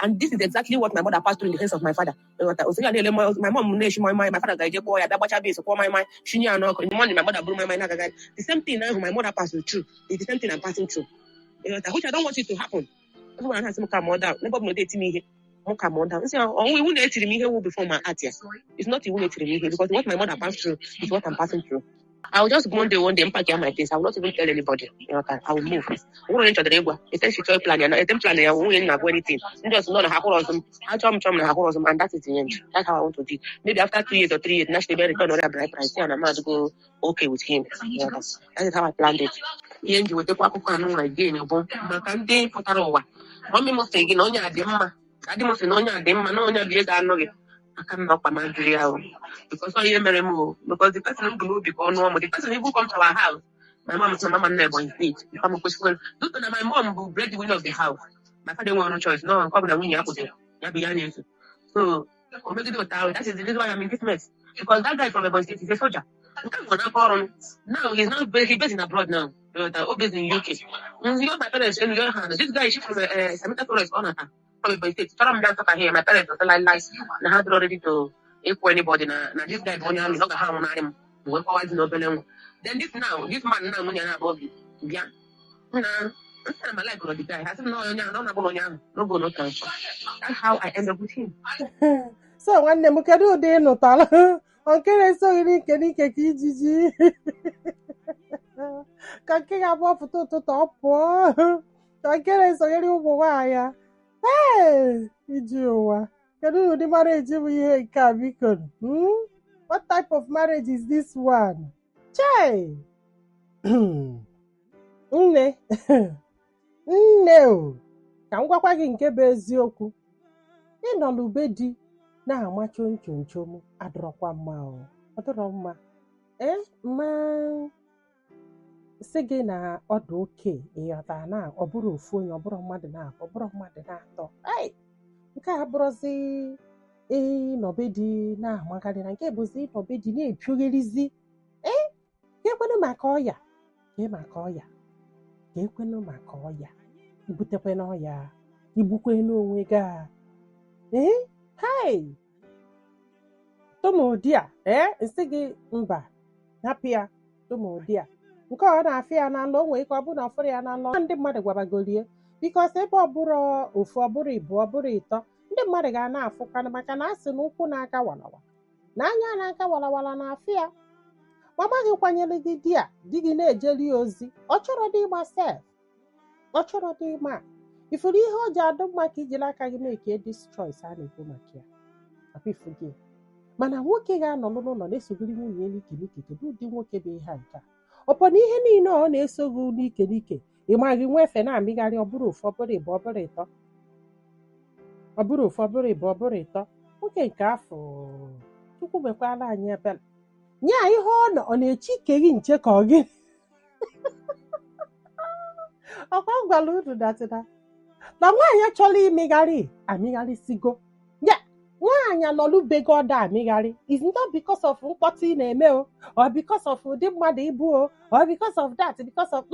And this is exactly what my mother passed through in the hands of my father. Ịghọta? O sị ya na-ele my mom na-eshi moi moi, my father ga-eje kwụọ ya, bịa gbacha beans, kwụọ moi moi, shinye ya n'ọkụ. In the morning, my mother buru moi moi na-agagharị. The same thing ahụ my mother passed through is the same thing I'm passing through. Ịghọta? Which I don't want it to happen. Everyone na-asị m calm down. N'ebe ọ bụla eti m ihe, mụ calm down. Nsị ya, ọnwụ iwu na-etiri m ihe wụ before my art ya. It's not iwu na-etiri m ihe because what my mother passed through is what I'm passing through. I will just go one day, pack my things. I will not even tell anybody. Ịghọta? I will move. Ọ bụrụ onye m chọdara ịgwa, ete si chọọ plan ya na ete m plan ya, nwunye m na-agwa anything. Ndị ọzọ nọ na ha kwụrụ ọzọ m, ha chọọ m chọọ m na ha kwụrụ ọzọ m, and that is the end. That's how I want to do it. Maybe after 2 years or 3 years, national return ọrịa bride price, ya na mmadụ go okay with him. Ịghọta? That is how I planned it. Ihe m ji wetakwa akụkọ anụ nwa again bụ maka ndị pụtara ụwa. Mummy m sị gị na onye a dị mma, daddy m sị na onye a dị mma, na onye a bụ ihe ga-anụ gị. Aka m na ọkpa m ajụrụ ya o. Because ọ ihe mere m o. Because the person m bụ n'obi ka ọ nụọ m, the person even come to our house. My mom sị na mama m na Ebonyi State. Mama m kwesịrị. Due to na my mom bụ breadwinner of the house. My father enwere no choice. No, nke ọ bụla nwunye ya kwụsịrị. Ya bụ ya na-eso. So, o megide ụta ahụ. That is the reason why I'm in this mess. Because that guy from Ebonyi State is a soldier. Nke a nọ n'aka ọrụ m. Now he's now he's based in abroad now. Oh, based in UK. You know, my parents, in your hand. This guy is from Samantha Torres on from Ebonyi State. Chọrọ m bịa Nsụka here. My parents was like, like, na ha dịrọ ready to ịkwụ anybody na na this guy bụ onye amị na ọ ga ha anwụnarị m. M wee kọwazi na obere nwa. Then this now, this man now nwunye ya na-abụọ bi bịa. Na nsị na my like the guy. Ha sị m na onye ahụ na ọ na-abụ na onye ahụ no go no transfer. That's how I end up with him. So nwanne m, kedu ụdị ị nụtara? Ọ nke na-esoghị n'ike n'ike ka ijiji ka nke ga-abụ ọpụta ụtụtụ ọ pụọ, ka nke na-esonyere ụmụ nwaanyị. Ee, iji ụwa, kedu ụdị marriage bụ ihe nke a biko? What type of marriage is this one? Chai! Nne, nne o, ka m gwakwa gị nke bụ eziokwu. Ịnọ n'ube di na-ama chom chom chom adịrọkwa mma o, ọ dịrọ mma. Ee, mma sị gị na ọ dị oke ịghọta na ọ bụrụ ofu onye, ọ bụrụ mmadụ na-abụ, ọ bụrụ mmadụ na-atọ. Ai, nke a bụrụzi ịnọbe di na-amagharị, na nke bụzi ịnọbe di na-epiogherizi. Ee, ka ekwenụ maka ọya, ka maka ọya, ka ekwenụ maka ọya, ibutekwe n'ọya, igbukwe n'onwe gị a. Ee, hai, tụmụdị a. Ee, nsị gị mba, hapụ ya. Tụmụdị a nke ọ na-afịa ya na nlọ, o nwere ike ọ bụrụ na ọ fụrụ ya na nlọ. Ndị mmadụ gwabagolie, because ebe ọ bụrụ ofu, ọ bụrụ ịbụ, ọ bụrụ ịtọ, ndị mmadụ ga na-afụkwanụ, maka na a sị na ụkwụ na-aga walawala na anya na-aga walawala na-afị ya. Mama gị kwanyere gị di a, di gị na-ejeli ya ozi, ọ chọrọ dị ịgba sef, ọ chọrọ dị ịma ifuru ihe o ji adụ mma ka ijiri aka gị make this choice a na-ekwu maka ya. Akwa ifu gị, mana nwoke ga-anọ n'ụlọ na-esogiri nwunye ya n'ike n'ike, kedu ụdị nwoke bụ ihe a nke a? Ọpọ na ihe niile ọ na-eso gị n'ike n'ike, ị ma gị nwee efe na-amịgharị, ọ bụrụ ofu, ọ bụrụ ịbụ, ọ bụrụ ịtọ, ọ bụrụ ofu, ọ bụrụ ịbụ, ọ bụrụ ịtọ. Nwoke nke afọ, Chukwu mekwala anyị ebere. Nya ihe ọ nọ, ọ na-eche ike gị nche ka ọ gị ọkwa m gwara unu datịna na nwaanyị chọrọ imegharị amịgharịsigo ya. Nwaanyị anọlubego ọda amịgharị is not because of mkpọtụ ị na-eme o, or because of ụdị mmadụ ịbụ o, or because of that, because of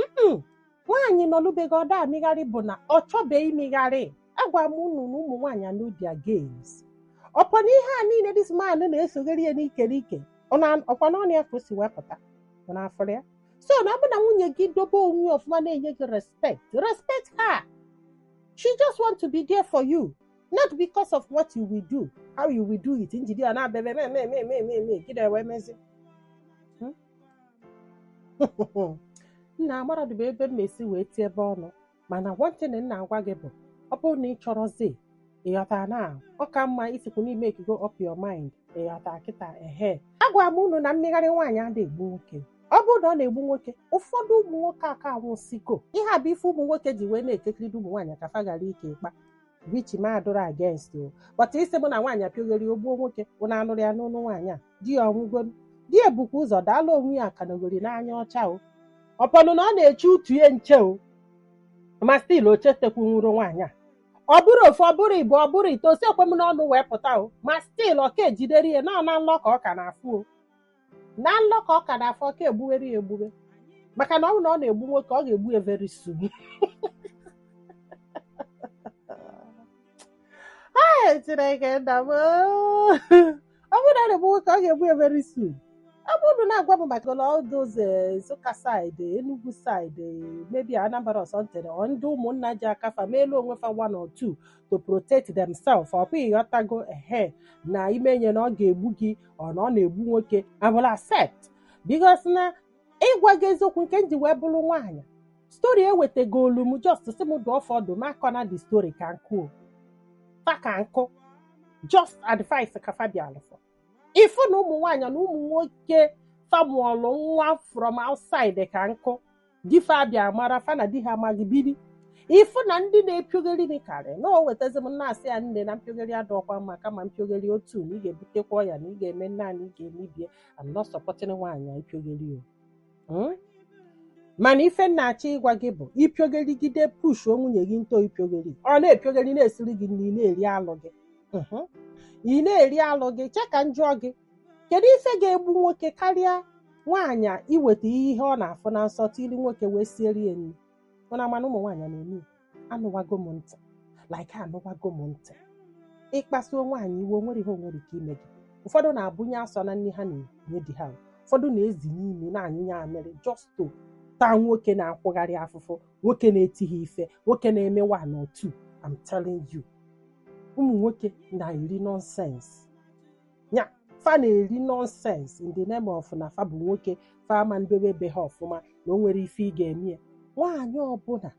nwaanyị nọlubego ọda amịgharị bụ na ọ chọbeghị imegharị. Agwa m unu na ụmụ nwaanyị know their games. Ọpọ na ihe a niile this man na-esogharị ya n'ike n'ike, ọkwa n'ọnụ ya ka o si wepụta ọ na-afụrụ ya. So na ọ bụ na nwunye gị dobe onwe ya ọfụma, na-enye gị respect, respect her. She just want to be there for you, not because of what you will do, how you will do it. Njide ya na-abịa me me me me me me gị na-ewe mezi. Nna amaradụbe ebe m esi wee tie ebe ọnụ, mana one thing m na-agwa gị bụ, ọ bụrụ na ị chọrọzi, ịghọta na ọ ka mma isikwu n'ime go up your mind. Ịghọta kịta? Ehe, agwara m unu na mmegharị nwaanyị adịghị egbu nwoke. Ọ bụrụ na ọ na-egbu nwoke, ụfọdụ ụmụ nwoke aka anwụsịgo. Ihe a bụ ife ụmụ nwoke ji wee na-ekekiride ụmụ nwaanyị ka fa ghara ike ịkpa, which ma adụrụ against o. But isi mụ na nwaanyị apịogheri ogbuo nwoke bụ na anụrụ ya n'ọnụ nwaanyị a, di ya ọnwụgo, di ya bukwa ụzọ daala onwe ya akanogori n'anya ọcha o. Ọpọnụ na ọ na-eche utu ya nche o, ma still o chetekwu nwụrụ nwaanyị a. Ọ bụrụ ofu, ọ bụrụ ịbụ, ọ bụrụ ite, osi ekwe m n'ọnụ wee pụta o, ma still ọ ka ejidere ya na na nlọ ka ọ ka na-afụ o, na nlọ ka ọ ka na-afụ, ọ ka egbuwere ya egbube, maka na ọ bụ na ọ na-egbu nwoke, ọ ga-egbu ya very soon. Ee, Chineke nna m, ọ bụrụ na ọ na-egbu nwoke, ọ ga-egbu ya very soon. Ọ bụrụ na na-agwa m maka all those Nsukka side, Enugu side, maybe Anambra or something, or ndị ụmụnna ji aka fa meelu onwe fa one or two to protect themselves, ọ bụghị ịghọtago? Ehe, na imenye na ọ ga-egbu gị, ọ na ọ na-egbu nwoke, I will accept, because na ịgwa gị eziokwu, nke m ji wee bụrụ nwaanyị, story ewetagolu m, just si m dụọ ụfọdụ m akọna the story ka nkụ fa ka nkụ, just advice ka fa bịalụ for. Ịfụ na ụmụ nwaanyị na ụmụ nwoke famụọlụ nwa from outside ka nkụ, di fa bịa mara fa na di ha amaghị biri. Ịfụ na ndị na-epiogeri m karị na o wetazi m na-asị ya, nne, na mpiogeri adọkwa mma, kama mpiogeri otu na ị ga-ebutekwa ọya na ị ga-eme nna na ị ga-emebie. I'm not supporting nwaanyị ipiogeri o. Mana ife nna-achọ ịgwa gị bụ ipiogerigide pushuo nwunye gị nto ipiogeri, ọ na-epiogeri, na-esiri gị nri, na-eri alụ gị. Ị na-eri alụ gị. Che ka m jụọ gị, kedu ife ga-egbu nwoke karịa nwaanyị iweta ihe ọ na-afụ na nsọ tili nwoke wee sieri ya nri? Mana mana ụmụ nwaanyị na-eme ya. Anụwago m ntị, like anụwago m ntị, ịkpasuo nwaanyị iwe, o nwere ihe o nwere ike ime gị. Ụfọdụ na-abụnye asọ na nri ha na-enye di ha, ụfọdụ na-ezi n'imi na-anyụnye amịrị just to taa nwoke na-akwụgharị afụfụ, nwoke na-eti ha ife, nwoke na-eme one or two. I'm telling you, ụmụ nwoke na-eri nonsense nya, fa na-eri nonsense in the name of na fa bụ nwoke, fa ama ndobe be ha ọfụma, na o nwere ife ị ga-eme ya. Nwaanyị ọbụla,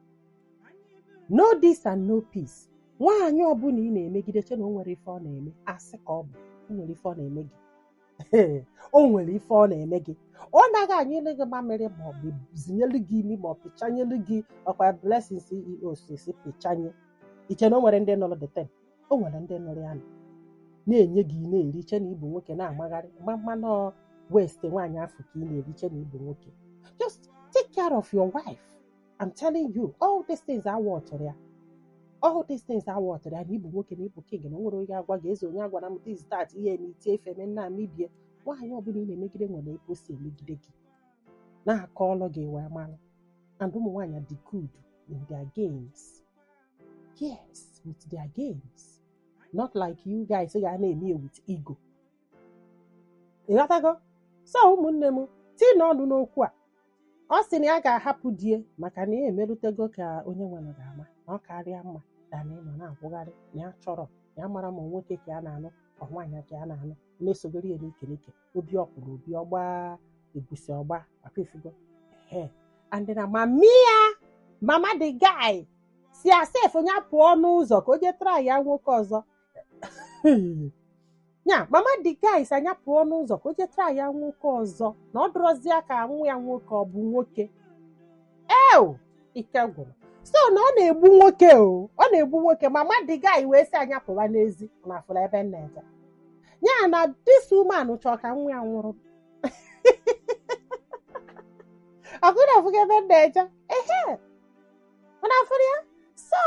no this and no peace. Nwaanyị ọbụla ị na-emegide, che na o nwere ife ọ na-eme, asị ka ọ bụ, o nwere ife ọ na-eme gị, o nwere ife ọ na-eme gị. Ọ naghị anyụlụ gị mamịrị, ma ọ bụ zinyelu gị imi, ma ọ pịchanyelu gị ọkwa. Blessing CEO si pịchanye iche na o nwere ndị nụrụ the thing, o nwere ndị nụrụ ya na-enye gị, na-eri, che na ịbụ nwoke, na-amagharị mma mmanụ west nwaanyị afọ ka ị na-eri, che na ịbụ nwoke. Just take care of your wife. I'm telling you, all these things awọtụrụ ya, all these things awọtụrụ ya, na ịbụ nwoke, na ịbụ king, na o nwere onye agwa gị eze, onye agwara m this, that, ihe eme itie ife eme nna mibie. Nwaanyị ọbụla ị na-emegide nwere ebe o si emegide gị, na-akọ ọlụ gị wee malụ. And ụmụ nwaanyị dị good in their games, yes, with their games, not like you guys ga na-eme ya with ego. Ịghọtago? So ụmụnne m, tii n'ọnụ n'okwu a, ọ sị na ya ga-ahapụ die maka na ya emerutego ka onye nwere ga-ama na ọ karịa mma na ịnọ na-akwụgharị na ya chọrọ na ya mara ma nwoke ka ya na-anụ, ọ nwaanyị ka ya na-anụ, na-esogoro ya n'ike n'ike, obi ọkwụrụ obi ọgba, egusi ọgba akwa ifugo. Ee, and na mami ya, mama the guy, si asef onye pụọ n'ụzọ ka o jee try ya nwoke ọzọ ya. Mama the guy si anya pụọ n'ụzọ ka o jee try ya nwoke ọzọ, na ọ dọrọzie ka nwa ya nwoke ọ bụ nwoke eo. Ike gwụrụ. So na ọ na-egbu nwoke o, ọ na-egbu nwoke. Mama the guy wee sị anya pụwa n'ezi na afụrụ ebe m na-eje ya, na this woman chọrọ ka nwa ya nwụrụ. Ọbụna afụghị ebe m na-eje, ehe, mana afụrụ ya. So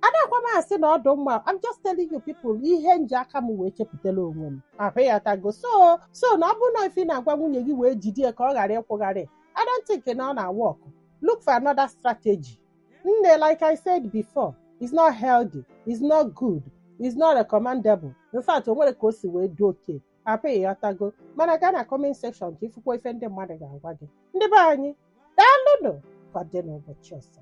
adakwa m asị na ọ dị mma. I'm just telling you people ihe m ji aka m wee chepụtala onwe m ahụ ya tago. So na ọ bụrụ na ife ị na-agwa nwunye gị wee jide ya ka ọ ghara ịkwụgharị, I don't think na ọ na-work. Look for another strategy, nne. Like I said before, it's not healthy, it's not good, it's not recommendable. In fact, o nwere ka o si wee dị oke apụ, ịghọtago? Mana gaa na comment section ka ịfụkwa ife ndị mmadụ ga-agwa gị. Ndị be anyị, daalụnụ. Ka ọ dị n'ụbọchị ọzọ.